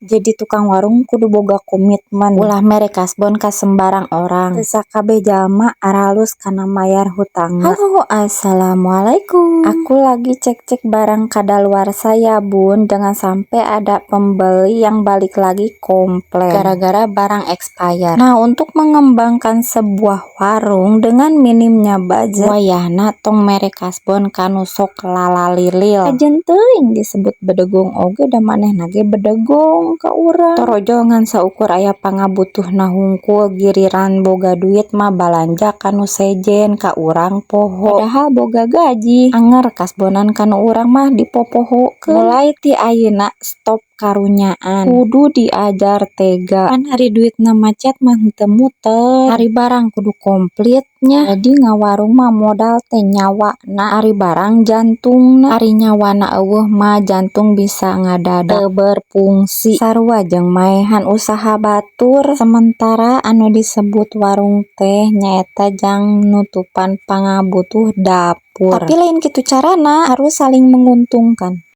Jadi tukang warung kudu boga komitmen, ulah mere kasbon ka sembarang orang. Teu sakabeh jalma aralus kana mayar hutangna. Halo, assalamualaikum. Aku lagi cek-cek barang kadaluarsa ya, Bun. Jangan sampai ada pembeli yang balik lagi komplain gara-gara barang expired. Nah, untuk mengembangkan sebuah warung dengan minimnya budget, wayahna tong mere kasbon ka nu sok lalalilil. Kajeun teuing disebut bedegong oge, da manehna ge bedegong ka urang. Torojol ngan saukur aya pangabutuhna hungkul, giliran boga duit mah balanja ka nu sejen, ka urang poho. Padahal boga gaji. Anger kasbonan ka nu urang mah dipopohokeun. Mulai ti ayeuna stop karunyaan. Kudu diajar tega. Pan ari duitna macet mah henteu muter. Ari barang kudu komplit nya. Jadi ngawarung mah modal teh nyawana, ari barang jantungna. Ari nyawana euweuh mah jantung bisa ngadadak teu berfungsi. Sarua jeung maehan usaha batur. Sementara anu disebut warung teh nyaeta jang nutupan pangabutuh dapur. Tapi lain kitu carana, harus saling menguntungkan.